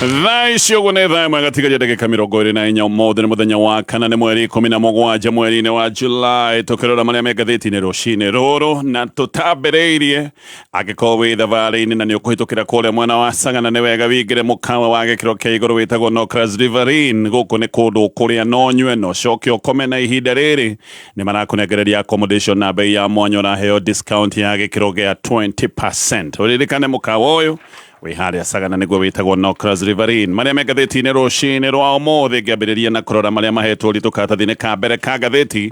Thaa ici ũguo nĩ thaa ĩmwe gatigaria ndagĩka 24. Ũmũthĩ nĩ mũthenya wa kana, nĩ mweri 17 mweri-inĩ wa July. Tũkĩrora marĩa me ngathĩti-inĩ rũcinĩ rũrũ, na tũtambĩrĩirie, angĩkorwo wĩ thabarĩ-inĩ na nĩ ũkũhĩtũkĩra kũrĩa mwena wa Sagana, nĩ wega wingĩre mũkawa wa gĩkĩro kĩa igũrũ wĩtagwo Nocras Riverine. Gũkũ nĩ kũndũ kũrĩa no nyue no coke ũkome, na ihinda rĩrĩ nĩ marakũnengereria accommodation na bei ya mwanya, ũraheo discount ya gĩkĩro gĩa 20%. Ũririkane mũkawa ũyũ wĩ harĩa Sagana nĩguo wĩtagwo Nocras Riverine. Marĩa me ngathĩti-inĩ rũcinĩ rwa ũmũthĩ, ngĩambĩrĩria na kũrora marĩa mahetwo ũritũ karatathi-inĩ ka mbere ka ngathĩti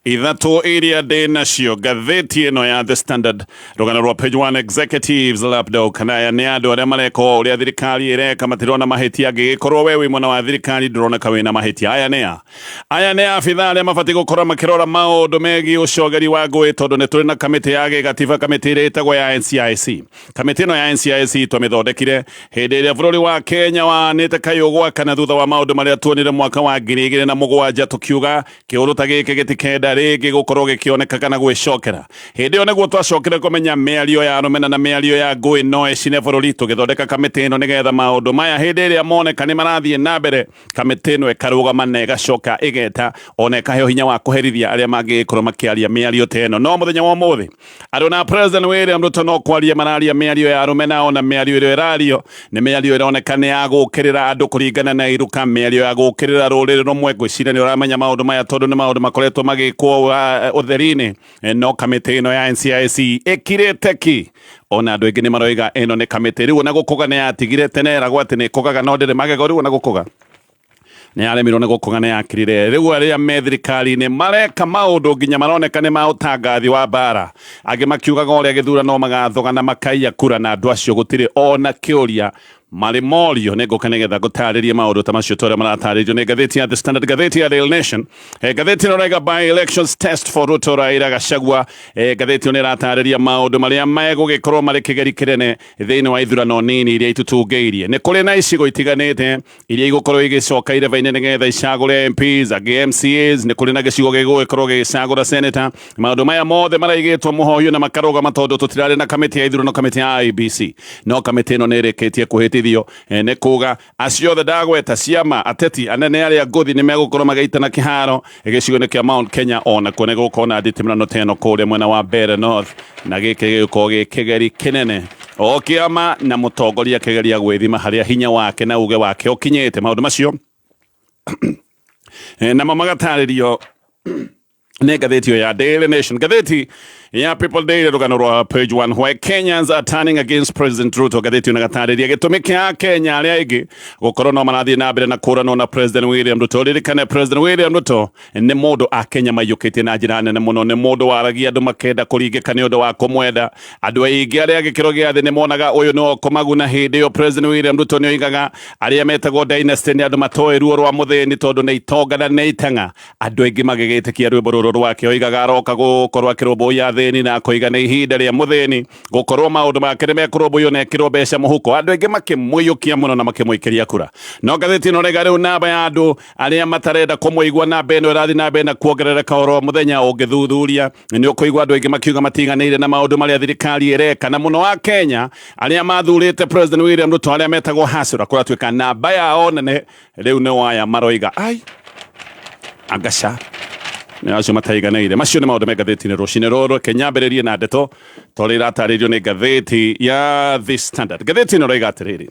ithatũ iria ndĩ nacio. Ngathĩti ĩno ya The Standard, rũgano rwa page 1, executives lapdog, kana aya nĩ andũ arĩa mareka o ũrĩa thirikari ĩreka, matirona mahĩtia. Angĩgĩkorwo we wĩ mwena wa thirikari, ndũroneka wĩna mahĩtia. Aya nĩ a? Aya nĩ abitha arĩa mabatiĩ gũkorwo makĩrora maũndũ megiĩ ũcogeri wa ngũĩ, tondũ nĩ tũrĩ na kamĩtĩ ya gĩgatiba, kamĩtĩ ĩrĩa ĩtagwo ya NCIC. Kamĩtĩ ĩno ya NCIC twamĩthondekire hĩndĩ ĩrĩa bũrũri wa Kenya wanĩte kayũ gwakana thutha wa maũndũ marĩa tuonire mwaka wa 2007, tũkiuga kĩũndũ ta gĩkĩ gĩtikenda rĩngĩ gũkorwo gĩkĩoneka kana gwĩcokera. Hĩndĩ ĩyo nĩguo twacokire kũmenya mĩario ya rũmena na mĩario ya ngũĩ no ĩcine bũrũri, tũgĩthondeka kamĩtĩ ĩno nĩgetha maũndũ maya hĩndĩ ĩrĩa moneka nĩ marathiĩ na mbere, kamĩtĩ ĩno ĩkarũgama na ĩgacoka ĩgeta ona ĩkaheo hinya wa kũherithia arĩa mangĩgĩkorwo makĩaria mĩario ta ĩno. No mũthenya wa ũmũthĩ andũ na President William Ruto no kwaria mararia mĩario ya rũmena, ona mĩario ĩrĩa ĩrario nĩ mĩario ĩroneka nĩ ya gũkĩrĩra andũ kũringana na iruka, mĩario ya gũkĩrĩra rũrĩrĩ rũmwe. Ngwĩciria nĩ ũramenya maũndũ maya tondũ nĩ maũndũ makoretwo magĩkwo ũtheri-inĩ. No kamĩtĩ ĩno ya NCIC ĩkirĩte ki, ona andũ aingĩ nĩ maroiga ĩno nĩ kamĩtĩ rĩu ona gũkũga nĩ yatigire. Tene eragwo atĩ nĩ ĩkũgaga no ndĩrĩ magego, rĩu ona gũkũga nĩ yaremirwo nĩ gũkũga, nĩ yakirire. Rĩu arĩa me thirikari-inĩ mareka maũndũ nginya maroneka nĩ ma ũtangathi wa mbara, angĩ makiugaga ũrĩa gĩthurano magathoga na makaiya kura, na andũ acio gũtirĩ ona kĩũria marĩ morio. Nĩ ngũka nĩgetha ngũtarĩrie maũndũ ta macio ta ũrĩa maratarĩrio nĩ ngathĩti ya The Standard. Ngathĩti ya Daily Nation, ngathĩti ĩno ĩrauga by elections test for Ruto, Raila, Gachagua. Ngathĩti ĩno nĩ ĩratarĩria maũndũ marĩa megũgĩkorwo marĩ kĩgeri kĩnene thĩinĩ wa ithurano nini iria itutungĩirie. Nĩ kũrĩ na icigo itiganĩte iria igũkorwo igĩcoka ireba-inĩ nĩgetha icagũre MPs, angĩ MCAs. Nĩ kũrĩ na gĩcigo gĩgũgĩkorwo gĩgĩcagũra senator. Maũndũ maya mothe maraigĩtwo mũhohio na makarũgama tondũ tũtirarĩ na kamĩtĩ ya ithurano, kamĩtĩ ya IEBC. No kamĩtĩ ĩno nĩ ĩrĩkĩtie kũhĩtithio. Nĩ kuga acio othe ndagweta, ciama, ateti anene arĩa ngũthi, nĩ megũkorwo magĩitana kĩharo gĩcigo-inĩ kĩa Mount Kenya. Ona kuo nĩ gũkorwo na nditimũrano ta ĩno kũrĩa mwena wa Mbeere North, na gĩkĩ gĩgũkorwo gĩ kĩgeri kĩnene, o kĩama na mũtongoria akĩgeria gwĩthima harĩa hinya wake na uge wake ũkinyĩte. Maũndũ macio namo magatarĩrio nĩ ngathĩti ĩyo ya Daily Nation. Ngathĩti ya People Daily, rũgano rwa page 1, why Kenyans are turning against President Ruto. Ngathĩti ĩyo nagatarĩria gĩtũmi kĩa Kenya arĩa aingĩ gũkorwo no marathiĩ na mbere na kũranwo na President William Ruto. Ririkane President William Ruto nĩ mũndũ a Kenya maiyũkĩtie na njĩra nene mũno, nĩ mũndũ waragia andũ makenda kũringĩka nĩ ũndũ wa kũmwenda. Andũ aingĩ arĩa gĩkĩro gĩa thĩ nĩ monaga ũyũ nĩ ũkũmaguna. Hĩndĩ ĩyo President William Ruto nĩ oigaga arĩa metagwo dynasty nĩ andũ matoĩ ruo rwa mũthĩni tondũ nĩ itonga na nĩ itang'a. Andũ aingĩ magĩgĩtĩkia rwĩmbo rũrũ rwake. Oigaga aroka gũkorwo akĩrũmbũiya athĩni, na akoiga nĩ ihinda rĩa mũthĩni gũkorwo maũndũ make nĩ mekũrũmbũiyo na ekĩrwo mbeca mũhuko. Andũ aingĩ makĩmũiyũkia mũno na makĩmũikĩria kura. No ngathĩti ĩno rega rĩu namba ya andũ arĩa matarenda kũmũigua, namba ĩno ĩrathiĩ na mbere na kuongerereka oro mũthenya. Ũngĩthuthuria nĩ ũkũigua andũ aingĩ makiuga matiganĩire na maũndũ marĩa thirikari ĩreka, na mũno wa Kenya arĩa mathurĩte President William Ruto, arĩa metagwo hasura, kũratuĩka namba yao nene rĩu nĩ waya maroiga ai angaca nĩ acio mataiganĩire. Macio nĩ maũndũ me ngathĩti-inĩ rũcinĩ rũrũ. Kenyambĩrĩrie na ndeto tondũ iratarĩrio nĩ ngathĩti ya The Standard. Ngathĩti ĩno ĩroiga atĩrĩrĩ,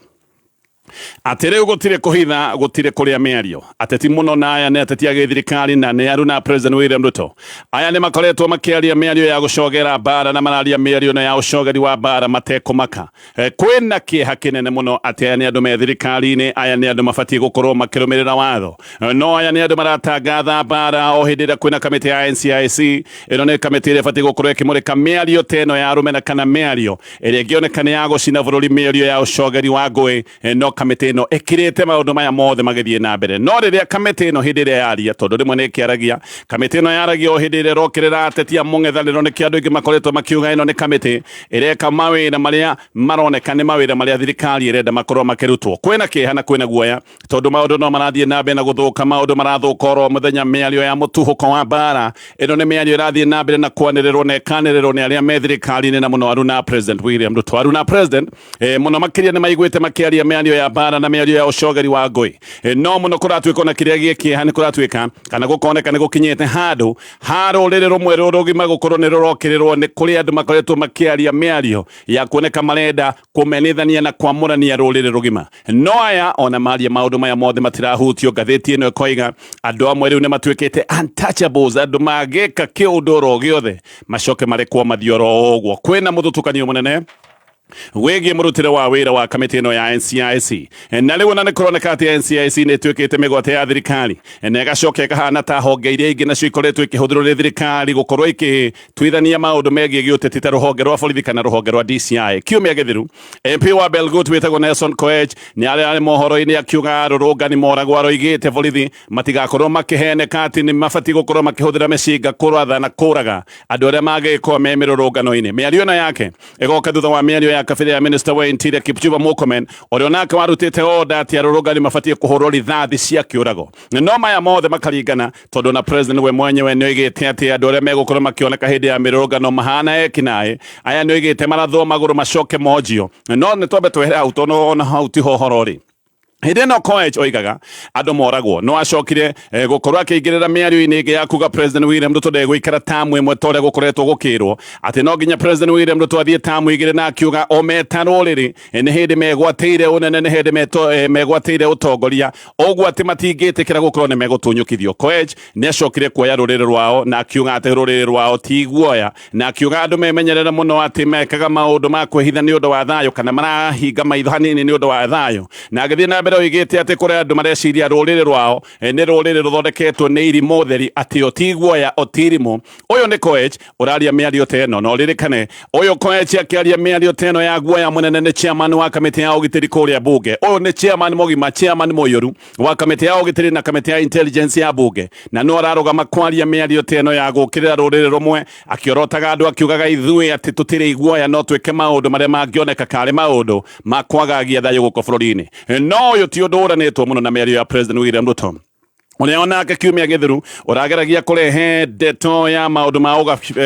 atĩ rĩu gũtirĩ kũhitha, gũtirĩ kũrĩa mĩario. Ateti mũno, na aya nĩ ateti a gĩthirikari na nĩ aru na President William Ruto, aya nĩ makoretwo makĩaria mĩario ya gũcogera mbara, na mararia mĩario ĩno ya ũcogeri wa mbara matekũmaka. Kwĩna kĩeha kĩnene mũno atĩ aya nĩ andũ me thirikari-inĩ, aya nĩ andũ mabatiĩ gũkorwo makĩrũmĩrĩra watho, no aya nĩ andũ maratangatha mbara o hĩndĩ ĩrĩa kwĩna kamĩtĩ ya NCIC. Ĩno nĩ kamĩtĩ ĩrĩa ĩbatiĩ gũkorwo ĩkĩmũrĩka mĩario ta ĩno ya rũmena kana mĩario ĩrĩa ĩngĩoneka nĩ ya gũcina bũrũri, mĩario ya ũcogeri wa ngũĩ. No kamĩtĩ ĩno ĩkirĩte maũndũ maya mothe magĩthiĩ na mbere. No rĩrĩa kamĩtĩ ĩno hĩndĩ ĩrĩa yaria, tondũ rĩmwe nĩ ĩkĩaragia, kamĩtĩ ĩno yaragia o hĩndĩ ĩrĩa ĩrokĩrĩra ateti a mũng'ethanĩro. Nĩkĩo andũ aingĩ makoretwo makiuga ĩno nĩ kamĩtĩ ĩreka mawĩra marĩa maroneka nĩ mawĩra marĩa thirikari ĩrenda makorwo makĩrutwo. Kwĩna kĩeha na kwĩna guoya tondũ maũndũ no marathiĩ na mbere na gũthũka, maũndũ marathũka oro mũthenya. Mĩario ya mũtuhũko wa mbara ĩno nĩ mĩario ĩrathiĩ na mbere na kwanĩrĩrwo na ĩkanĩrĩrwo nĩ arĩa me thirikari-inĩ, na mũno aruna President William Ruto. Aruna President mũno makĩria nĩ maiguĩte makĩaria mĩario ya ya mbara na mĩario ya ũcogeri wa ngũĩ. No mũno kũratuĩka ona kĩrĩa gĩ kĩeha nĩ kũratuĩka kana gũkoneka nĩ gũkinyĩte handũ ha rũrĩrĩ rũmwe rũrũgima gũkorwo nĩ rũrokĩrĩrwo nĩ kũrĩ andũ makoretwo makĩaria mĩario ya kuoneka marenda kũmenithania na kwamũrania rũrĩrĩ rũgima. No aya ona maria maũndũ maya mothe matirahutio. Ngathĩti ĩno ĩkoiga andũ amwe rĩu nĩ matuĩkĩte untouchables, andũ mangĩka kĩũndũ oro gĩothe macoke marekwo mathiĩ oro ũguo. Kwĩna mũthutũkanio mũnene wĩgiĩ mũrutĩre wa wĩra wa kamĩtĩ ĩno ya NCIC, na rĩu ona nĩ kũroneka atĩ NCIC nĩ ĩtuĩkĩte mĩgwate ya thirikari na ĩgacoka ĩkahana ta honge iria ingĩ nacio ikoretwo ikĩhũthĩrwo nĩ thirikari gũkorwo ikĩtuithania maũndũ megiĩ gĩũteti ta rũhonge rwa borithi kana rũhonge rwa DCI. Kiumia gĩthiru MP wa Belgut wĩtagwo Nelson Koech nĩ arĩ mohoro-inĩ akiuga arũrũngani moragwo, aroigĩte borithi matigakorwo makĩheneka atĩ nĩ mabatiĩ gũkorwo makĩhũthĩra mĩcinga kũratha na kũraga andũ arĩa mangĩkorwo me mĩrũrũngano-inĩ. Mĩario ĩno yake ĩgoka thutha wa mĩario ya kabere ya minister wa Interior Kipchumba Murkomen ũrĩa onake warutĩte order atĩ arũrũngani mabatiĩ kũhũrwo rithathi cia kĩũrago. No maya mothe makaringana tondũ na president we mwenyewe nĩ oigĩte atĩ andũ arĩa megũkorwo makĩoneka hĩndĩ ya mĩrũrũngano mahana ekinaĩ aya nĩ oigĩte marathwo magũrũ macoke monjio. No nĩ twambe twehere hau tondũ ona hau tiho ũhoro ũrĩ. Hĩndĩ ĩno Koech oigaga andũ moragwo, no acokire gũkorwo akĩingĩrĩra mĩario-inĩ ĩngĩ ya kuga President William Ruto ndegũikara tamu ĩmwe ta ũrĩa gũkoretwo gũkĩrwo atĩ no nginya President William Ruto athiĩ tamu igĩrĩ, na akiuga o meta rũrĩrĩ nĩ hĩndĩ megwatĩire ũnene, nĩ hĩndĩ megwatĩire ũtongoria, ũguo atĩ matingĩtĩkĩra gũkorwo nĩ megũtunyũkithio. Koech nĩ acokire kuoya rũrĩrĩ rwao na akiuga atĩ rũrĩrĩ rwao ti guoya, na akiuga andũ memenyerere mũno atĩ mekaga maũndũ ma kwĩhitha nĩ ũndũ wa thayũ kana marahinga maitho hanini nĩ ũndũ wa thayũ, na agĩthiĩ na mbere oigĩte atĩ kũrĩ andũ mareciria rũrĩrĩ rwao nĩ rũrĩrĩ rũthondeketwo nĩ irimũ theri, atĩ o ti guoya o ti irimũ. Ũyũ nĩ Koech ũraria mĩario ta ĩno, na ũririkane ũyũ Koech akĩaria mĩario ta ĩno ya guoya mũnene nĩ chairman wa kamĩtĩ ya ũgitĩri kũrĩa bunge. Ũyũ nĩ chairman mũgima, chairman mũiyũru wa kamĩtĩ ya ũgitĩri na kamĩtĩ ya intelligence ya bunge, na no ararũgama kwaria mĩario ta ĩno ya gũkĩrĩra rũrĩrĩ rũmwe, akĩorotaga andũ akiugaga ithuĩ atĩ tũtirĩ iguoya, no twĩke maũndũ marĩa mangĩoneka karĩ maũndũ ma kwagagia thayũ gũkũ bũrũri-inĩ. No ũyũ ti ũndũ ũranĩtwo mũno na mĩario ya President William Ruto, ũrĩa onake kiumia gĩthiru ũrageragia kũrehe ndeto ya maũndũ ma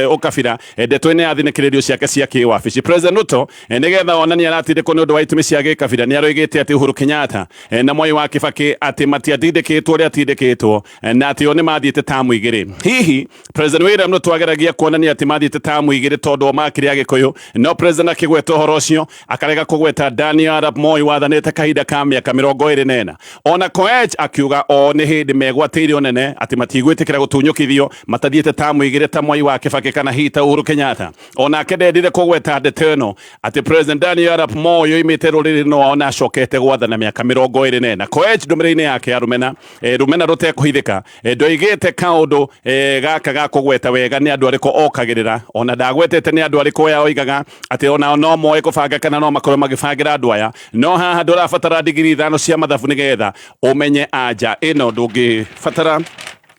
ũkabira ndeto-inĩ ya thinĩkĩrĩrio ciake cia kĩwabici. President Ruto nĩgetha onanie aratindĩkwo nĩ ũndũ wa itũmi cia gĩkabira, nĩ aroigĩte atĩ Uhuru Kenyatta na Mwai wa Kibaki atĩ matiatindĩkĩtwo ũrĩa atindĩkĩtwo na atĩ o nĩ mathiĩte tamu igĩrĩ. Hihi President William Ruto ageragia kuonania atĩ mathiĩte tamu igĩrĩ tondũ o makĩrĩ Agĩkũyũ, no President akĩgweta ũhoro ũcio akarega kũgweta Daniel Arap Moi wathanĩte kahinda ka mĩaka 24. Ona Koech akiuga o nĩ hĩndĩ megwatĩire ũnene atĩ matigwĩtĩkĩra gũtunyũkithio matathiĩte tamu igĩrĩ ta Mwai wa Kibaki kana hihi ta Uhuru Kenyatta. Onake ndendire kũgweta ndeto ĩno atĩ President Daniel Arap Moi oimĩte rũrĩrĩ-inĩ rwao na acokete gwathana mĩaka 24. Koech ndũmĩrĩri-inĩ yake ya rũmena, rũmena rũtekũhithĩka, ndoigĩte kaũndũ gaka ga kũgweta wega nĩ andũ arĩkũ okagĩrĩra, ona ndagwetete nĩ andũ arĩkũ aya oigaga atĩ ona no moĩ kũbanga kana no makorwo magĩbangĩra andũ aya. No haha ndũrabatara ndigiri 5 cia mathabu nĩgetha ũmenye anja ĩno, ndũngĩbatara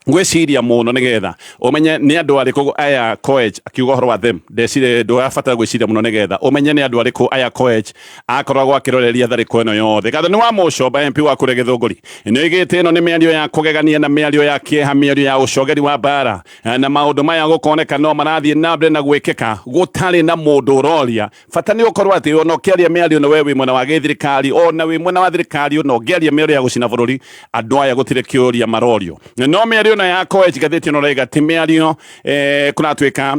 gwĩciria mũno nĩgetha ũmenye nĩ andũ arĩkũ aya Koech akiuga ũhoro wa them. Ndecire ndũrabatara gwĩciria mũno nĩgetha ũmenye nĩ andũ arĩkũ aya Koech akoragwo akĩroreria tharĩko ĩno yothe. Gathoni wa Mũcomba MP wa kũrĩa Gĩthũngũri nĩ oigĩte ĩno nĩ mĩario ya kũgegania na mĩario ya kĩeha, mĩario ya ũcogeri wa mbara, na maũndũ maya gũkoneka no marathiĩ na mbere na gwĩkĩka gũtarĩ na mũndũ ũroria. Bata nĩ ũkorwo atĩ ona ũkĩaria mĩario na we wĩ mwena wa gĩthirikari, ona wĩ mwena wa thirikari, ona ũngĩaria mĩario ya gũcina bũrũri, andũ aya gũtirĩ kĩũria marorio. No mĩario ĩno ya Koech ngathĩti ĩno ĩrauga ti mĩario kũratuĩka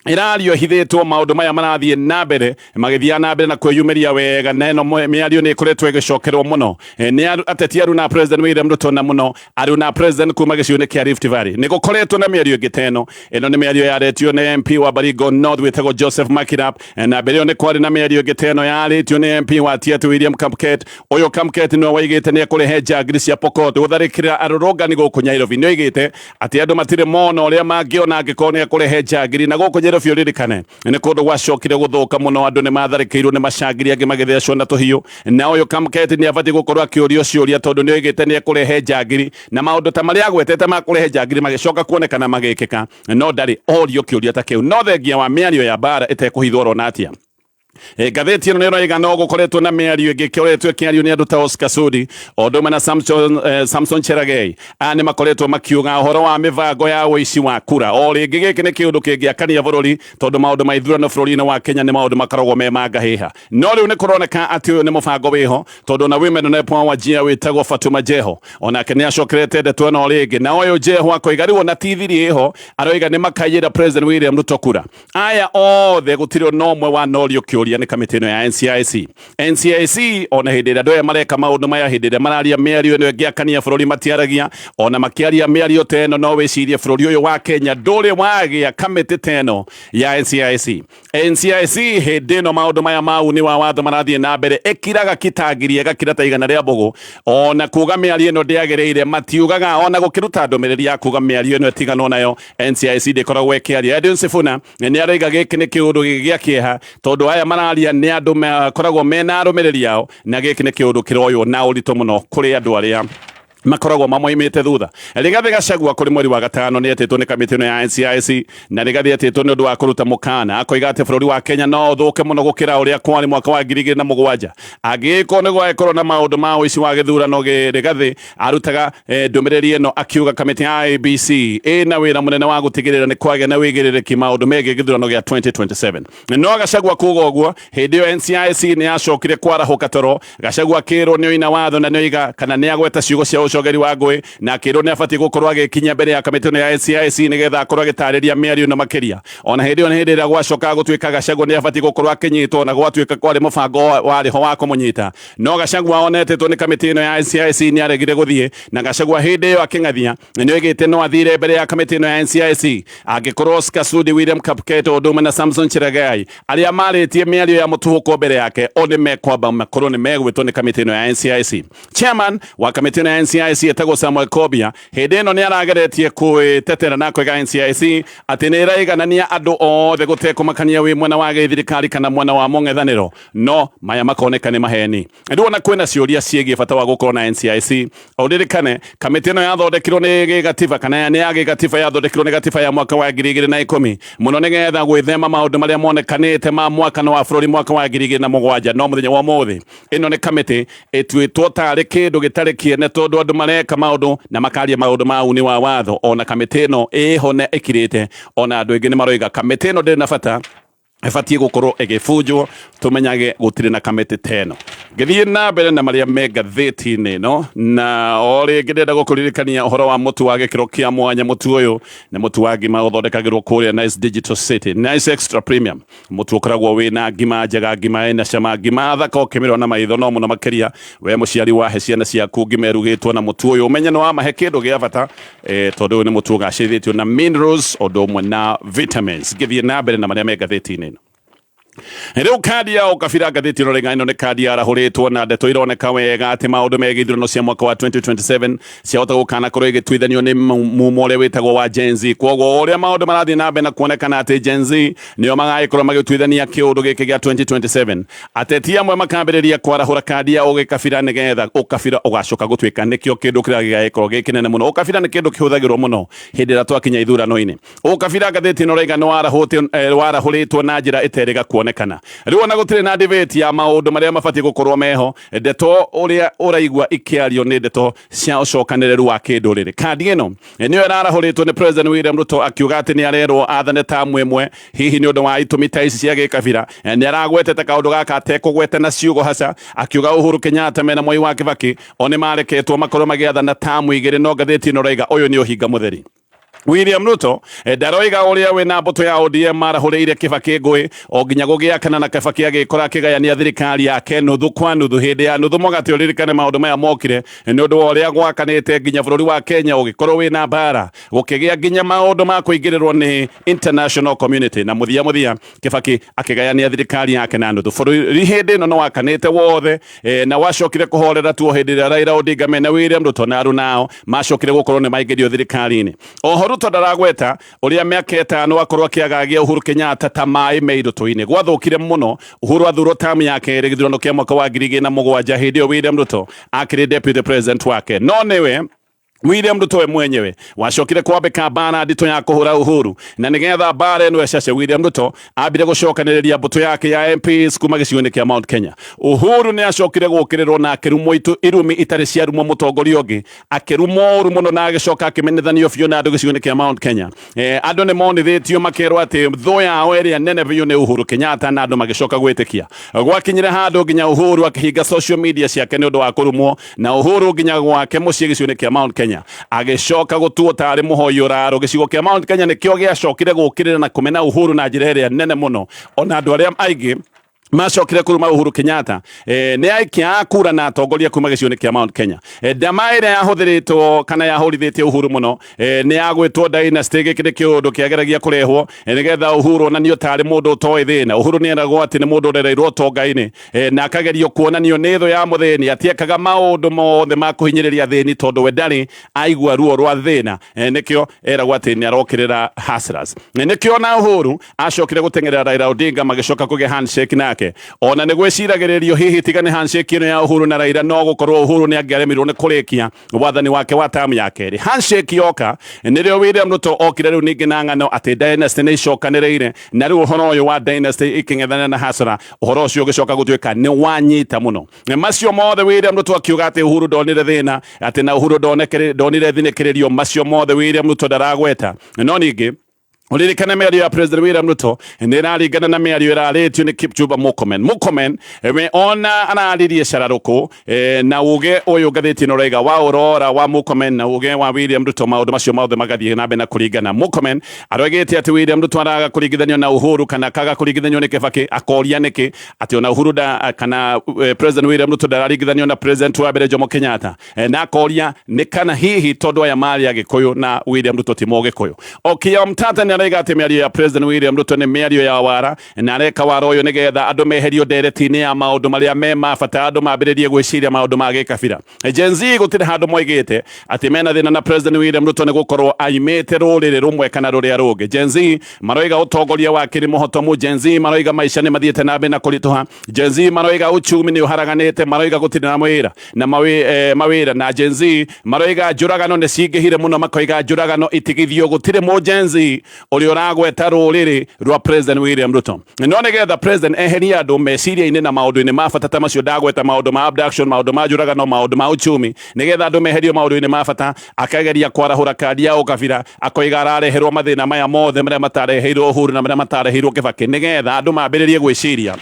ĩrario hithĩtwo, maũndũ maya marathiĩ na mbere magĩthiaga na mbere na kwĩyumĩria wega, na ĩno mĩario nĩ ĩkoretwo ĩgĩcokerwo mũno nĩ ateti aruna President William Ruto na mũno aruna President kuma gĩcigo-inĩ kĩa Rift Valley. Nĩ gũkoretwo na mĩario ĩngĩ ta ĩno. Ĩno nĩ mĩario yaretio nĩ MP wa Baringo North wĩtagwo Joseph Makirap, na mbere ĩyo nĩ kwarĩ na mĩario ĩngĩ ta ĩno yarĩtio nĩ MP wa Tiaty William Kamket. Ũyũ Kamket nĩwe waigĩte nĩ ekũrehe njangiri cia Pokot gũtharĩkĩra arũrũngani gũkũ Nairobi. Nĩ oigĩte atĩ andũ matirĩ mona ũrĩa mangĩona angĩkorwo nĩ ekũrehe njangiri, na gũkũ Nairobi ũririkane nĩ kũndũ gwacokire gũthũka mũno, andũ nĩ matharĩkĩirwo nĩ macangiri angĩ magĩthecwo na tũhiũ, na ũyũ Kamket nĩ abatiĩ gũkorwo akĩũrio ciũria tondũ nĩ oigĩte nĩ ekũrehe njangiri, na maũndũ ta marĩa agwetete ma kũrehe njangiri magĩcoka kuonekana magĩkĩka, no ndarĩ orio kĩũria ta kĩu. No thengia wa mĩario ya mbara ĩtekũhithwo orona atĩa. Ngathĩti ĩno nĩ ĩroiga no gũkoretwo na mĩario ĩngĩ ĩkoretwo ĩkĩario nĩ andũ ta Oscar Sudi o ũndũ ũmwe na Samson Cherargei. Aya nĩ makoretwo makiuga ũhoro wa mĩbango ya ũici wa kura. O rĩngĩ gĩkĩ nĩ kĩũndũ kĩngĩakania bũrũri tondũ maũndũ ma ithurano bũrũri-inĩ wa Kenya nĩ maũndũ makoragwo me ma ngahĩha. No rĩu nĩ kũroneka atĩ ũyũ nĩ mũbango wĩho tondũ ona women rep wa Wajir wĩtagwo Fatuma Jeho onake nĩ acokerete ndeto ĩno rĩngĩ, na ũyũ Jeho akoiga rĩu ona ti thiri ĩho, aroiga nĩ makaiyĩra President William Ruto kura. Aya othe gũtirĩ ona ũmwe wanorio kĩũria nĩ kamĩtĩ ĩno ya NCIC. NCIC ona hĩndĩ ĩrĩa andũ aya mareka maũndũ maya, hĩndĩ ĩrĩa mararia mĩario ĩno ĩngĩakania bũrũri matiaragia. Ona makĩaria mĩario ta ĩno no wĩcirie bũrũri ũyũ wa Kenya ndũrĩ wagĩa kamĩtĩ ta ĩno ya NCIC. NCIC hĩndĩ ĩno maũndũ maya ma uni wa watho marathiĩ na mbere ĩkiraga kitangiri ĩgakira ta igana rĩa mbũgũ. Ona kuga mĩario ĩno ndĩagĩrĩire matiugaga, ona gũkĩruta ndũmĩrĩri ya kuga mĩario ĩno ĩtiganwo nayo NCIC ndĩkoragwo ĩkĩaria. Edwin Sifuna nĩ aroiga gĩkĩ nĩ kĩũndũ gĩa kĩeha tondũ aya mararia nĩ andũ makoragwo mena arũmĩrĩri ao, na gĩkĩ nĩ kĩũndũ kĩroywo na ũritũ mũno kũrĩ andũ arĩa makoragwo mamoimĩte thutha. Rigathĩ Gachagua kũrĩ mweri wa gatano nĩ etĩtwo nĩ kamĩtĩ ĩno ya NCIC, na Rigathĩ etĩtwo nĩ ũndũ wa kũruta mũkana akoiga atĩ bũrũri wa Kenya no ũthũke mũno gũkĩra ũrĩa kwarĩ mwaka wa 2007 angĩgĩkorwo nĩ gwagĩkorwo na maũndũ ma ũici wa gĩthurano. Rigathĩ arutaga ndũmĩrĩri ĩno akiuga kamĩtĩ ya IEBC ĩna wĩra mũnene wa gũtigĩrĩra nĩ kwagĩa na wĩigĩrĩrĩki maũndũ megiĩ gĩthurano gĩa 2027. No Gachagua kuga ũguo hĩndĩ ĩyo NCIC nĩ yacokire kwarahũka toro. Gachagua akĩrwo nĩ oina watho na nĩ oiga kana nĩ agweta ciugo cia ũcogeri wa ngũĩ, na akĩrwo nĩ abatiĩ gũkorwo agĩkinya mbere ya kamĩtĩ ĩno ya NCIC nĩgetha akorwo agĩtarĩria mĩario ĩno makĩria. Ona hĩndĩ ĩyo nĩ hĩndĩ ĩrĩa gwacokaga gũtuĩka Gachagua nĩ abatiĩ gũkorwo akĩnyitwo, na gwatuĩka kwarĩ mũbango warĩ ho wa kũmũnyita. No Gachagua onetĩtwo nĩ kamĩtĩ ĩno ya NCIC nĩ aregire gũthiĩ, na Gachagua hĩndĩ ĩyo akĩng'athia nĩ oigĩte no athire mbere ya kamĩtĩ ĩno ya NCIC angĩkorwo Oscar Sudi, William Kapketo ũndũ ũmwe na Samson Cherargei arĩa marĩtie mĩario ya mũtuhũko mbere yake o nĩ mekwamba makorwo nĩ megwĩtwo nĩ kamĩtĩ ĩno ya NCIC. Chairman wa kamĩtĩ ĩno ya NCIC etagwo Samuel Kobia hĩndĩ ĩno nĩ arageretie kwĩtetera na kwĩga NCIC atĩ nĩ ĩraiganania andũ othe gũtekũmakania wĩ mwena wa gĩthirikari kana mwena wa mũng'ethanĩro, no maya makoneka nĩ maheni. Rĩu ona kwĩna ciũria ciĩgiĩ bata wa gũkorwo na NCIC. Ũririkane kamĩtĩ ĩno yathondekirwo nĩ gĩgatiba kana nĩ ya gĩgatiba, yathondekirwo nĩ gatiba ya mwaka wa 2010 mũno nĩgetha gwĩthema maũndũ marĩa monekanĩte ma mwakano wa bũrũri mwaka wa 2007. No mũthenya wa ũmũthĩ ĩno nĩ kamĩtĩ ĩtuĩtwo tarĩ kĩndũ gĩtarĩ kĩene tondũ andũ mareka maũndũ na makaria maũndũ ma uni wa watho. Ona kamĩtĩ ĩno ĩho na ĩkirĩte, ona andũ aingĩ nĩ maroiga kamĩtĩ ĩno ndĩrĩ na bata, ĩbatiĩ gũkorwo ĩgĩbunjwo, tũmenyage gũtirĩ na kamĩtĩ ta ĩno. Ngĩthiĩ na mbere na marĩa me ngathĩti-inĩ ĩno, na o rĩngĩ ndĩrenda gũkũririkania ũhoro wa mũtu wa gĩkĩro kĩa mwanya. Mũtu ũyũ nĩ mũtu wa ngima ũthondekagĩrwo kũrĩa Nice Digital City, Nice Extra Premium. Mũtu ũkoragwo wĩna ngima njega, ngima ĩna cama, ngima thaka ũkĩmĩrora na maitho. No mũno makĩria we mũciari wahe ciana ciaku ngima ĩrugĩtwo na mũtu ũyũ, ũmenye nĩ wamahe kĩndũ gĩa bata, tondũ ũyũ nĩ mũtu ũgacĩrithĩtio na minerals ũndũ ũmwe na vitamins. Ngĩthiĩ na mbere na marĩa me ngathĩti-inĩ ĩno rĩu, kandi ya ũkabira ngathĩti ĩno rĩng'a ĩno nĩ kandi yarahũrĩtwo na ndeto ironeka wega atĩ maũndũ megiĩ ithurano cia mwaka wa 2027 ciahota gũkanakorwo igĩtuithanio nĩ mumo ũrĩa wĩtagwo wa Gen Z. Kwoguo ũrĩa maũndũ marathiĩ na mbere na kuonekana atĩ Gen Z nĩo magagĩkorwo magĩtuithania kĩũndũ gĩkĩ gĩa 2027, ateti amwe makambĩrĩria kwarahũra kandi ya ũgĩkabira nĩgetha ũkabira ũgacoka gũtuĩka nĩkĩo kĩndũ kĩrĩa gĩgagĩkorwo gĩ kĩnene mũno. Ũkabira nĩ kĩndũ kĩhũthagĩrwo mũno hĩndĩ ĩrĩa twakinya ithurano-inĩ. Ũkabira ngathĩti ĩno raiga nĩ warahũrĩtwo na njĩra ĩterĩga kuonekana. Rĩu ona gũtirĩ na debate ya maũndũ marĩa mabatiĩ gũkorwo meho, ndeto ũrĩa ũraigua ikĩario nĩ ndeto cia ũcokanĩrĩru wa kĩndũrĩrĩ. Kandi ĩno nĩyo ĩrarahũrĩtwo nĩ President William Ruto akiuga atĩ nĩ arerwo athane tamu ĩmwe, hihi nĩ ũndũ wa itũmi ta ici cia gĩkabira. Nĩ aragwetete kaũndũ gaka atekũgweta na ciugo haca, akiuga Uhuru Kenyatta mena Mwai wa Kibaki o nĩ mareketwo makorwo magĩathana tamu igĩrĩ, no ngathĩti ĩno ĩraiga ũyũ nĩ ũhinga mũtheri. William Ruto ndaroiga ũrĩa we na mbũtũ ya ODM marahũrĩire Kibaki ngũĩ o nginya gũgĩakana na Kibaki agĩkora akĩgayania thirikari yake nuthu kwa nuthu hĩndĩ ya nuthu mũgate. Ũririkane maũndũ maya mokire nĩ ũndũ wa ũrĩa gwakanĩte nginya bũrũri wa Kenya ũgĩkorwo wĩna mbara, gũkĩgĩa nginya maũndũ ma kũingĩrĩrwo nĩ international community, na mũthia mũthia Kibaki akĩgayania thirikari yake na nuthu. Bũrũri hĩndĩ ĩno nĩ wakanĩte wothe, na wacokire kũhorera tu hĩndĩ ĩrĩa Raila Odinga mena William Ruto na aruna ao macokire gũkorwo nĩ maingĩrio thirikari-inĩ. Oho Ruto ndaragweta ũrĩa mĩaka 5 akorwo akĩagagia Uhuru Kenyatta ta maĩ me irũtũ-inĩ. Gwathũkire mũno Uhuru athurwo tamu ya kerĩ gĩthurano kĩa mwaka wa 2007, hĩndĩ ĩyo William Ruto akĩrĩ deputy president wake, no nĩwe William Ruto we mwenyewe wacokire kwambĩka mbara nditũ ya kũhũra Uhuru, na nĩgetha mbara ĩno ĩcace, William Ruto ambire gũcokanĩrĩria mbũtũ yake ya MPs kuma gĩcigo-inĩ kĩa Mount Kenya. Uhuru nĩ acokire gũkĩrĩrwo na akĩrumwo irumi itarĩ ciarumwo mũtongoria ũngĩ, akĩrumwo ũru mũno na agĩcoka akĩmenithanio biũ na andũ gĩcigo-inĩ kĩa Mount Kenya. Andũ nĩ monithĩtio makerwo atĩ thũ yao ĩrĩa nene biũ nĩ Uhuru Kenyatta, na andũ magĩcoka gwĩtĩkia. Gwakinyire handũ nginya Uhuru akĩhinga social media ciake nĩ ũndũ wa kũrumwo, na Uhuru nginya gwake mũciĩ gĩcigo-inĩ kĩa Mount Kenya agĩcoka gũtuo tarĩ mũhoi ũraro. Gĩcigo kĩa Mount Kenya nĩkĩo gĩacokire gũkĩrĩra na kũmena Uhuru na njĩra ĩrĩa nene mũno. Ona andũ arĩa aingĩ macokire kuruma Uhuru Kenyatta nĩ aikia a kura na atongoria kuma gĩcigo-inĩ kĩa Mount Kenya. Ndama ĩrĩa yahũthĩrĩtwo kana yahũrithĩtie Uhuru mũno nĩ yagwĩtwo dynasty. Gĩkĩ nĩ kĩũndũ kĩageragia kũrehwo nĩgetha Uhuru onanio tarĩ mũndũ ũtoĩ thĩna. Uhuru nĩ eragwo atĩ nĩ mũndũ ũrereirwo ũtonga-inĩ, na akagerio kuonanio nĩ thũ ya mũthĩni, atiekaga maũndũ mothe ma kũhinyĩrĩria athĩni tondũ we ndarĩ aigua ruo rwa thĩna. Nĩkĩo eragwo atĩ nĩ arokĩrĩra hustlers. Nĩkĩo na Uhuru acokire gũteng'erera Raila Odinga, magĩcoka kũgĩa handshake nake. Ona nĩ gwĩciragĩrĩrio hihi tiga nĩ handshake ĩno ya Uhuru na Raila, no gũkorwo Uhuru nĩ angĩaremirwo nĩ kũrĩkia wathani wake wa tamu ya kerĩ. Handshake yoka nĩrĩo William Ruto okire rĩu ningĩ na ng'ano atĩ dynasty nĩ icokanĩrĩire, na rĩu ũhoro ũyũ wa dynasty ikĩng'ethana na hasara, ũhoro ũcio ũgĩcoka gũtuĩka nĩ wanyita mũno. Macio mothe William Ruto akiuga atĩ Uhuru ndonire thĩna, atĩ na Uhuru ndonire thinĩkĩrĩrio. Macio mothe William Ruto ndaragweta. No ningĩ uririkane mĩario ya President William Ruto nĩ ĩraringana na mĩario ĩrarĩtio nĩ Kipchumba Murkomen. Murkomen we ona araririe cararũkũ na uge ũyũ ngathĩti ĩno ũraiga wa ũrora wa Murkomen na uge wa William Ruto, maũndũ macio mothe magathiĩ na mbere na kũringana. Murkomen aroigĩte atĩ William Ruto araga kũringithanio na Uhuru kana akaga kũringithanio nĩ Kibaki, akoria nĩkĩ atĩ ona Uhuru da, kana President William Ruto ndararingithanio na President wa mbere Jomo Kenyatta, na akoria nĩ kana hihi tondũ aya marĩ Agĩkũyũ na William Ruto ti Mũgĩkũyũ. Okiya Omtatah nĩ araiga atĩ mĩario ya President William Ruto nĩ mĩario ya wara, na areka wara ũyũ nĩgetha andũ meherio ndereti-inĩ ya maũndũ marĩa me ma bata, andũ mambĩrĩrie gwĩciria maũndũ ma gĩkabira. Gen Z gũtirĩ handũ moigĩte atĩ mena thĩna na President William Ruto nĩ gũkorwo aimĩte rũrĩrĩ rũmwe kana rũrĩa rũngĩ. Gen Z maroiga ũtongoria wake nĩ mũhotomu. Gen Z maroiga maica nĩ mathiĩte na mbere na kũritũha. Gen Z maroiga uchumi nĩ ũharaganĩte, maroiga gũtirĩ na mawĩra na mawĩra, na Gen Z maroiga njũragano nĩ cingĩhire mũno, makoiga njũragano itigithio. Gũtirĩ mũ Gen Z ũrĩa ũragweta rũrĩrĩ rwa President William Ruto. No nĩgetha President eherie andũ meciria-inĩ na maũndũ-inĩ ma bata ta macio ndagweta, maũndũ ma abduction, maũndũ ma njũragano, maũndũ ma uchumi, nĩgetha andũ meherio maũndũ-inĩ ma bata, akageria kwarahũra kandi ya ũkabira, akoiga arareherwo mathĩna maya mothe marĩa matareheirwo Uhuru na marĩa matareheirwo Kibaki, nĩgetha andũ mambĩrĩrie gwĩciria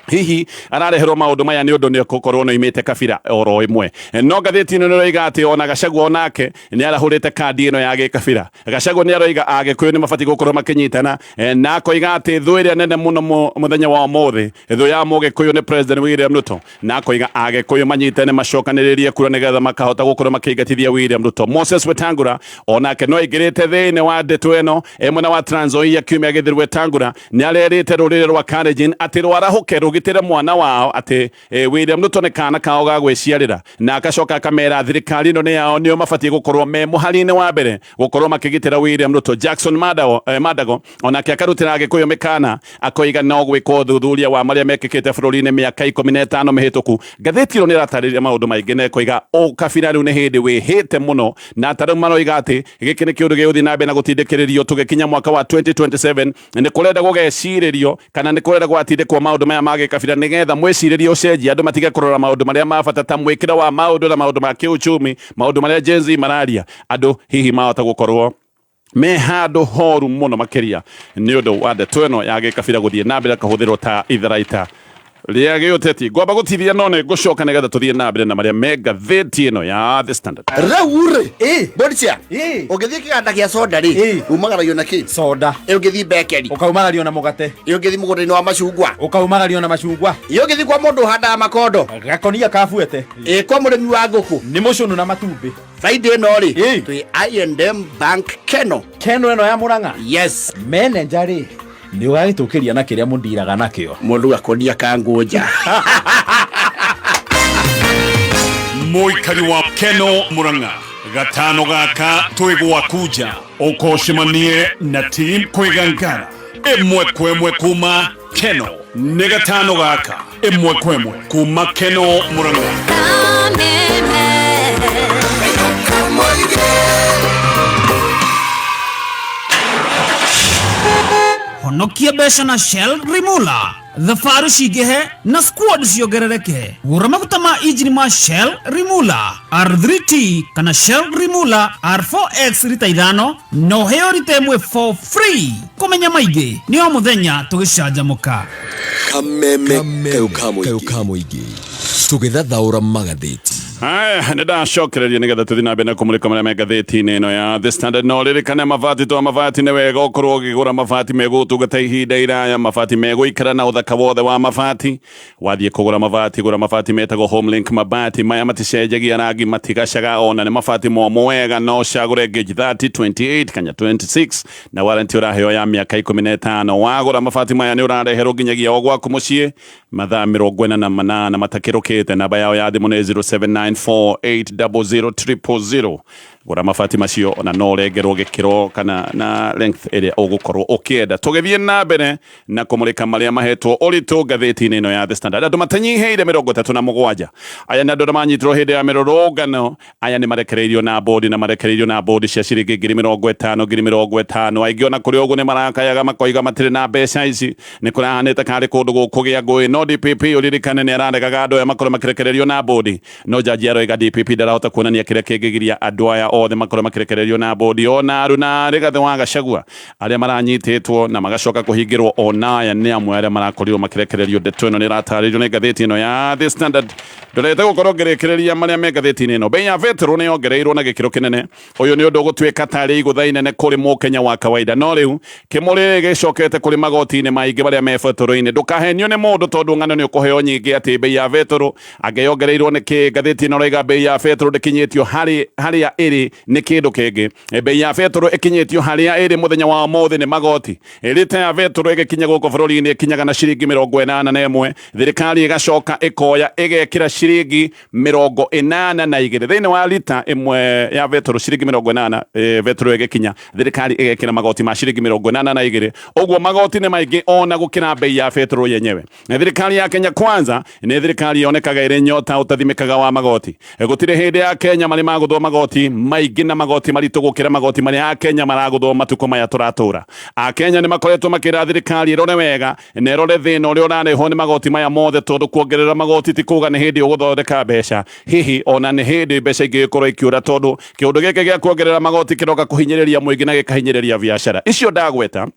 hihi arareherwo maũndũ maya nĩ ũndũ nĩ gũkorwo nĩ oimĩte kabira oro ĩmwe. No ngathĩti ĩno nĩroiga atĩ ona Gachagua onake nĩ arahũrĩte kandi ĩno ya gĩkabira. Gachagua nĩ aroiga Agĩkũyũ nĩ mabatiĩ gũkorwo makĩnyitana, na akoiga atĩ thũ ĩrĩa nene mũno mũthenya wa ũmũthĩ, thũ ya Mũgĩkũyũ nĩ President William Ruto, na akoiga Agĩkũyũ manyitane macokanĩrĩrie kura nĩgetha makahota gũkorwo makĩingatithia William Ruto. Moses Wetangula onake no aingĩrĩte thĩinĩ wa ndeto ĩno e mwena wa Trans Nzoia. Kiumia gĩthiru Wetangula nĩ arerĩte rũrĩrĩ rwa Kalenjin atĩ rwarahũke rũgitĩre mwana wao, atĩ William Ruto nĩ kana kao ga gwĩciarĩra, na akacoka akamera thirikari ĩno nĩ yao, nĩo mabatiĩ gũkorwo me mũhari-inĩ wa mbere gũkorwo makĩgitĩra William Ruto. Jackson Madago onake akarutĩra Agĩkũyũ mĩkana, akoiga no gwĩkwo ũthuthuria wa marĩa mekĩkĩte bũrũri-inĩ mĩaka 15 mĩhĩtũku. Ngathĩti ĩno nĩ ĩratarĩria maũndũ maingĩ na ĩkoiga ũkabira rĩu nĩ hĩndĩ wĩhĩte mũno, na ta rĩu maroiga atĩ gĩkĩ nĩ kĩũndũ gĩgũthiĩ na mbere na gũtindĩkĩrĩrio tũgĩkinya mwaka wa 2027. Nĩ kũrenda gũgecirĩrio kana nĩ kũrenda gũgatindĩkwo maũndũ maya ma gĩkabira nĩgetha mwĩcirĩrie ũcenjie, andũ matige kũrora maũndũ marĩa ma bata ta mwĩkĩro wa maũndũ na maũndũ ma kĩuchumi, maũndũ marĩa Gen Z mararia. Andũ hihi mahota gũkorwo me handũ horu mũno makĩria nĩ ũndũ wa ndeto ĩno ya gĩkabira gũthiĩ na mbere kũhũthĩrwo ta itharaita rĩa gĩũteti. Ngwamba gũtithia, no nĩ ngũcoka nĩgetha tũthiĩ na mbere na marĩa me ngathĩti ĩno ya The Standard. Rĩu rĩ, Bonisia, ũngĩthiĩ kĩganda gĩa soda rĩ, umagaragio na kĩ? Soda. Ĩ ũngĩthiĩ bakery? Ũkaumagario na mũgate. Ĩ ũngĩthiĩ mũgũnda-inĩ wa macungwa? Ũkaumagario na macungwa. Ĩ ũngĩthiĩ kwa mũndũ ũhandaga makondo? Gakonia kabuete. Ĩ kwa mũrĩmi wa ngũkũ? Nĩ mũcũnũ na matumbĩ. Friday ĩno rĩ, twĩ I&M Bank Keno. Keno ĩno ya Mũrang'a? Yes. Manager rĩ, nĩ ũgagĩtũkĩria na kĩrĩa mũndiraga nakĩo. Mũndũ gakonia ka ngũnja. Mũikari wa Keno Murang'a, gatano gaka twĩ gwaku nja, ũkocemanie na team kwĩgangara ĩmwe kwa ĩmwe kuma Keno. Nĩ gatano gaka ĩmwe kwa ĩmwe kuma Keno Murang'a. Kameme. Honokia mbeca na Shell Rimula. Thabarĩ cingĩhe na squad ciongerereke. Gũra maguta ma injini ma Shell Rimula R3T kana Shell Rimula R4X rita 5 na ũheo rita 1 for free. Kũmenya maingĩ nĩ o mũthenya tũgĩcanjamũka. Kameme kayũ ka mũingĩ tũgĩthathaũra magathĩti. Haya, nĩ ndacokereria nĩgetha tũthiĩ na mbere na kũmũrĩka marĩa me ngathĩti-inĩ ĩno ya The Standard. No ririkane mabati to mabati nĩ wega ũkorwo ũkĩgũra mabati megũgũtungata ihinda iraya, mabati megũikara na ũthaka wothe wa mabati. Wathiĩ kũgũra mabati, gũra mabati metagwo Homelink mabati maya maticenjagia rangi, matigacaga, ona nĩ mabati momũ wega. No ũcagũre gauge 30, 28 kana 26 na warranty ũraheo ya mĩaka 15. Wagũra mabati maya nĩ ũrareherwo nginyagia o gwaku mũciĩ mathaa 48 matakĩrũkĩte. Namba yao ya thimũ nĩ 0794800000. Gũra mabati macio ona no ũrengerwo gĩkĩro kana na length ĩrĩa ũgũkorwo ũkĩenda. Tũgĩthiĩ na mbere na kũmũrĩka marĩa mahetwo ũritũ ngathĩti-inĩ ĩno ya The Standard. Andũ matanyihĩire 37 aya nĩ andũ arĩa manyitirwo hĩndĩ ya mĩrũrũngano. Aya nĩ marekereirio na bodi, na marekereirio na bodi cia ciringi 50,000, 50,000. Aingĩ ona kũrĩ ũguo nĩ marakayaga makoiga matirĩ na mbeca ici. Nĩ kũrahanĩte karĩ kũndũ gũkũgĩa ngũĩ, no DPP ũririkane nĩ araregaga andũ aya makorwo makĩrekererio na bodi, no jaji aroiga DPP ndarahota kuonania kĩrĩa kĩngĩgiria andũ aya othe makorwo makĩrekererio na bodi. Ona Aruna Rigathĩ wa Gachagua arĩa maranyitĩtwo na magacoka kũhingĩrwo, ona aya nĩ amwe arĩa marakorirwo makĩrekererio. Ndeto ĩno nĩ ĩratarĩrio nĩ ngathĩti ĩno ya The Standard. Ndorete gũkorwo ngĩrĩkĩrĩria marĩa me ngathĩti-inĩ ĩno. Bei ya betũrũ nĩ yongereirwo na gĩkĩro kĩnene. Ũyũ nĩ ũndũ ũgũtuĩka tarĩ igũtha inene kũrĩ mũkenya wa kawaida. No rĩu kĩmũrĩ gĩcokete kũrĩ magoti-inĩ maingĩ marĩa me betũrũ-inĩ. Ndũkahenio nĩ mũndũ tondũ ng'ano nĩ ũkũheo nyingĩ atĩ bei ya betũrũ angĩyongereirwo nĩ kĩ. Ngathĩti ĩno ĩroiga bei ya betũrũ ndĩkinyĩtio harĩa ĩrĩ nĩ kĩndũ kĩngĩ. Bei ya betũrũ ĩkinyĩtio harĩa ĩrĩ mũthenya wa ũmũthĩ nĩ magoti. Rita ya betũrũ ĩgĩkinya gũkũ bũrũri-inĩ ĩkinyaga na ciringi 81. Thirikari ĩgacoka ĩkoya ĩgekĩra ciringi 82 thĩinĩ wa rita ĩmwe ya betũrũ. Ciringi 80 betũrũ ĩgĩkinya, thirikari ĩgekĩra magoti ma ciringi 82. Ũguo magoti nĩ maingĩ ona gũkĩra bei ya betũrũ yenyewe. Thirikari ya Kenya Kwanza nĩ thirikari yonekaga ĩrĩ nyota ũtathimĩkaga wa magoti. Gũtirĩ hĩndĩ ya Kenya marĩ magũthwo magoti maingĩ na magoti maritũ gũkĩra magoti marĩa Akenya maragũthwo matukũ maya tũratũra. Akenya nĩ makoretwo makĩra thirikari ĩrore wega na ĩrore thĩna ũrĩa ũrarehwo nĩ magoti maya mothe, tondũ kuongerera magoti ti kuga nĩ hĩndĩ ũgũthondeka mbeca. Hihi ona nĩ hĩndĩ mbeca ingĩgĩkorwo ikĩũra, tondũ kĩũndũ gĩkĩ gĩa kuongerera magoti kĩroka kũhinyĩrĩria mũingĩ na gĩkahinyĩrĩria biacara icio ndagweta.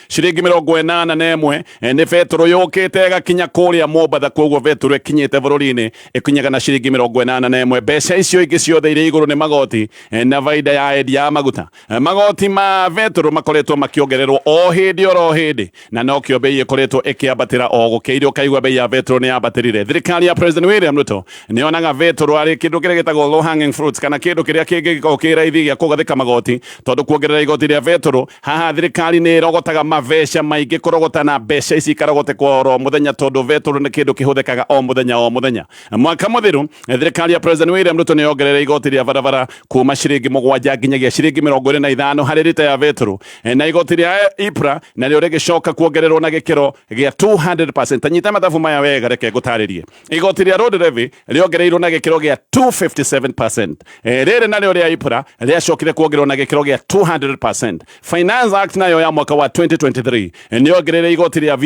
Ciringi 81 nĩ betũrũ yũkĩte ĩgakinya kũrĩa Mombatha. Koguo betũrũ ĩkinyĩte bũrũri-inĩ ĩkinyaga na ciringi 81. Mbeca icio ingĩ ciothe irĩ igũrũ nĩ magoti na baida ya endia a maguta. Magoti ma betũrũ makoretwo makĩongererwo o hĩndĩ oro hĩndĩ, na nokĩo bei ĩkoretwo ĩkĩambatĩra o gũkĩire. Ũkaigua bei ya betũrũ nĩ yambatĩrire. Thirikari ya President William Ruto nĩ yonaga betũrũ arĩ kĩndũ kĩrĩa gĩtagwo low hanging fruits, kana kĩndũ kĩrĩa kĩngĩgĩkorwo kĩ raithi gĩa kũgathĩka magoti, tondũ kuongerera igoti rĩa betũrũ haha thirikari nĩ ĩrogotaga mabeca maingĩ, kũrogota na mbeca ici ikarogoteka oro mũthenya, tondũ betũrũ nĩ kĩndũ kĩhũthĩkaga o mũthenya o mũthenya. Mwaka mũthiru thirikari ya President William Ruto nĩ yongereire igoti rĩa barabara kuma ciringi 7 nginyagia ciringi 25 harĩ rita ya betũrũ, na igoti rĩa IPRA narĩo rĩgĩcoka kuongererwo na gĩkĩro gĩa 200%. Nyita mathabu maya wega, reke ngũtarĩrie. Igoti rĩa road levy rĩongereirwo na gĩkĩro gĩa 257%. Rĩrĩ narĩo rĩa IPRA rĩacokire kuongererwo na gĩkĩro gĩa 200%. Finance Act nayo ya mwaka wa 2023 nĩ yongereire igoti rĩa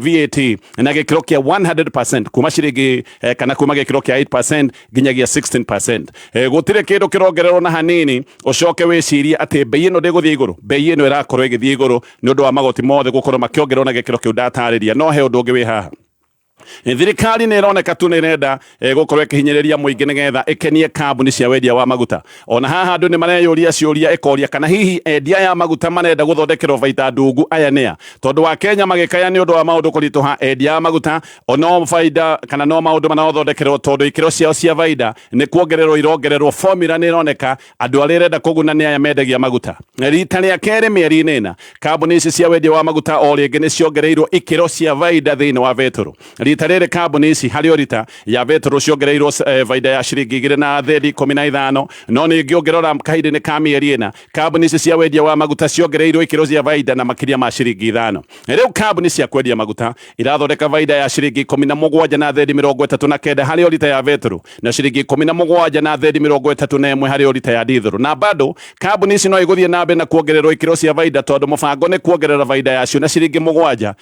VAT na gĩkĩro kĩa 100% kuma ciringi kana kuma gĩkĩro kĩa 8% nginyagia 16%. Gũtirĩ kĩndũ kĩrongererwo na hanini ũcoke wĩcirie atĩ bei ĩno ndĩgũthiĩ igũrũ. Bei ĩno ĩrakorwo ĩgĩthiĩ igũrũ nĩ ũndũ wa magoti mothe gũkorwo makĩongererwo na gĩkĩro kĩu ndatarĩria. No he ũndũ ũngĩ wĩ haha. Thirikari nĩ ĩroneka tu nĩ ĩrenda gũkorwo ĩkĩhinyĩrĩria mũingĩ nĩgetha ĩkenie kambuni cia wendia wa maguta. Ona haha andũ nĩ mareyũria ciũria, ĩkoria kana hihi endia ya maguta marenda gũthondekerwo baita ndungu aya nĩa, tondũ wa Kenya magĩkaya nĩ ũndũ wa maũndũ kũritũha. Endia ya maguta ono baida kana no maũndũ manathondekerwo, tondũ ikĩro ciao cia baida nĩ kuongererwo irongererwo. Formula nĩ ĩroneka andũ arĩa ĩrenda kũguna nĩ aya mendagia maguta. Rita rĩa kerĩ mĩeri-inĩ ĩna, kambuni ici cia wendia wa maguta o rĩngĩ nĩ ciongereirwo ikĩro cia baida thĩinĩ wa betũrũ. Rita Rita rĩrĩ kambuni ici harĩ o rita ya betũrũ ciongereirwo baida ya ciringi igĩrĩ na thendi ikũmi na ithano. No ningĩ ũngĩrora kahinda-inĩ ka mĩeri 4, kambuni ici cia wendia wa maguta ciongereirwo ikĩro cia baida na makĩria ma ciringi 5. Rĩu kambuni cia kwendia maguta irathondeka baida ya ciringi 17 na thendi 39 harĩ o rita ya betũrũ, na ciringi 17 na thendi 31 harĩ o rita ya dithũrũ. Na bado kambuni ici no igũthiĩ na mbere na kuongererwo ikĩro cia baida, tondũ mũbango nĩ kuongerera baida yacio na ciringi 7.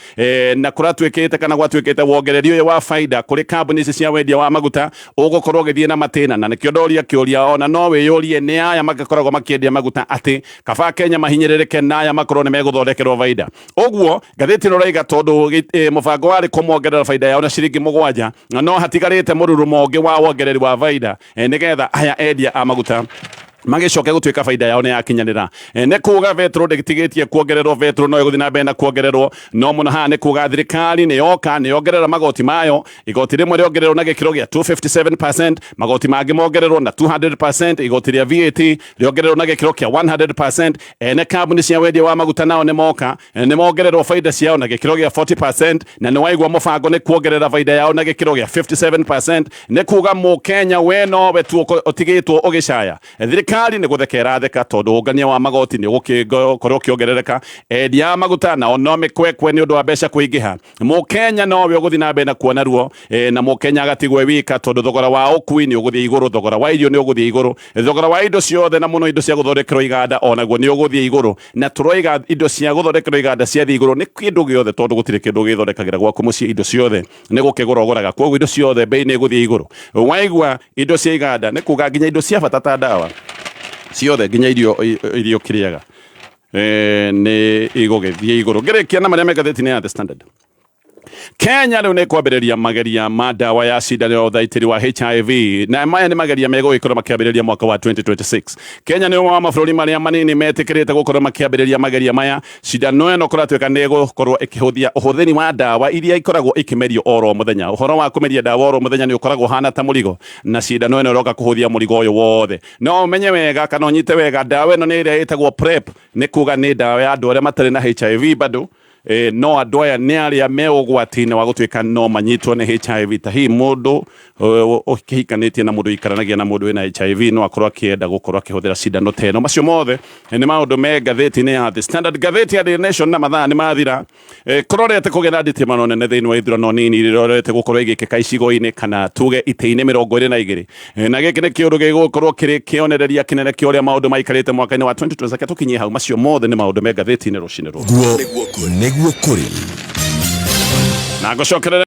Na kũratuĩkĩte kana gwatuĩkĩte wongereri ũyũ wa baida kũrĩ kambuni ici cia wendia wa maguta ũgũkorwo ũgĩthiĩ na matĩna. Na nĩkĩo ndoria kĩũria, ona no wĩyũrie nĩ aya magĩkoragwo makĩendia maguta atĩ kaba Kenya mahinyĩrĩrĩke na aya makorwo nĩ megũthondekerwo baida. Ũguo ngathĩti ĩno ĩraiga tondũ mũbango warĩ kũmongerera baida yao na ciringi 7, no hatigarĩte mũrurumo ũngĩ wa wongereri wa baida, nĩgetha aya endia a maguta magĩcoke gũtuĩka baida yao nĩ yakinyanĩra. Nĩ kuga betũrũ ndĩtigĩtie kuongererwo, betũrũ no ĩgũthiĩ na mbere na kuongererwo. No mũno haha nĩ kuga thirikari nĩ yoka nĩ yongerera magoti mayo. Igoti rĩmwe rĩongererwo na gĩkĩro gĩa 257%, magoti mangĩ mongererwo na 200%, igoti rĩa VAT rĩongererwo na gĩkĩro kĩa 100%. Ene kambuni cia wendia wa maguta nao nĩ moka nĩ mongererwo baida ciao na gĩkĩro gĩa 40%, na nĩ waigua mũbango nĩ kuongerera baida yao na gĩkĩro gĩa 57%. Nĩ kuga mũkenya we nowe tu ũtigĩtwo ũgĩcaya. Thirikari nĩ gũthekera theka tondũ ũngania wa magoti nĩ ũgũkorwo ũkĩongerereka. Endia a maguta nao no mĩkwekwe nĩ ũndũ wa mbeca kũingĩha. Mũkenya nowe ũgũthiĩ na mbere na kuona ruo, na mũkenya agatigwo e wika tondũ thogora wa ũkui nĩ ũgũthiĩ igũrũ, thogora wa irio nĩ ũgũthiĩ igũrũ, thogora wa indo ciothe na mũno indo cia gũthondekerwo iganda onaguo nĩ ũgũthiĩ igũrũ. Na tũroiga indo cia gũthondekerwo iganda ciathiĩ igũrũ nĩ kĩndũ gĩothe, tondũ gũtirĩ kĩndũ gĩthondekagĩra gwaku mũciĩ, indo ciothe nĩ gũkĩgũra ũgũraga, koguo indo ciothe bei nĩ ĩgũthiĩ igũrũ. Waigua indo cia iganda nĩ kuga nginya indo cia bata ta ndawa ciothe, nginya irio irio kĩrĩaga nĩ igũgĩthiĩ igũrũ. Ngĩrĩkia na marĩa me ngathĩti-inĩ ya The Standard, Kenya rĩu nĩ kwambĩrĩria mageria ma ndawa ya cindano ya ũthaitĩri wa HIV, na maya nĩ mageria megũgĩkorwo makĩambĩrĩria mwaka wa 2026. Kenya nĩ ũmwe wa mabũrũri marĩa manini metĩkĩrĩte gũkorwo makĩambĩrĩria mageria maya. Cindano ĩno kũratuĩka nĩ ĩgũkorwo ĩkĩhũthia ũhũthĩri wa ndawa iria ikoragwo ikĩmerio oro mũthenya. Ũhoro wa kũmeria ndawa oro mũthenya nĩ ũkoragwo ũhana ta mũrigo, na cindano ĩno ĩroka kũhũthia mũrigo ũyũ wothe. No ũmenye wega kana ũnyite wega, ndawa ĩno nĩ ĩrĩa ĩtagwo PrEP, nĩ kuga nĩ ndawa ya andũ arĩa matarĩ na HIV bado. No andũ aya nĩ arĩa me ũgwati-inĩ wa gũtuĩka no manyitwo nĩ HIV. Ta hihi mũndũ ũkĩhikanĩtie na mũndũ ũikaranagia na mũndũ wĩna HIV no akorwo akĩenda gũkorwo akĩhũthĩra cindano ta ĩno. Macio mothe nĩ maũndũ me ngathĩti-inĩ ya The Standard. Ngathĩti ya Daily Nation na mathaa nĩ mathira. Kũrorete kũgĩa na nditimano nene thĩinĩ wa ithurano nini irorete gũkorwo igĩkĩka icigo-inĩ kana tuge itĩ-inĩ 22. Na gĩkĩ nĩ kĩũndũ gĩgũkorwo kĩrĩ kĩonereria kĩnene kĩa ũrĩa maũndũ maikarĩte mwaka-inĩ wa 2020. Reke tũkinyie hau, macio mothe nĩ maũndũ me ngathĩti-inĩ rũcinĩ rũrũ. Nĩguo kũrĩ na ngũcokerere.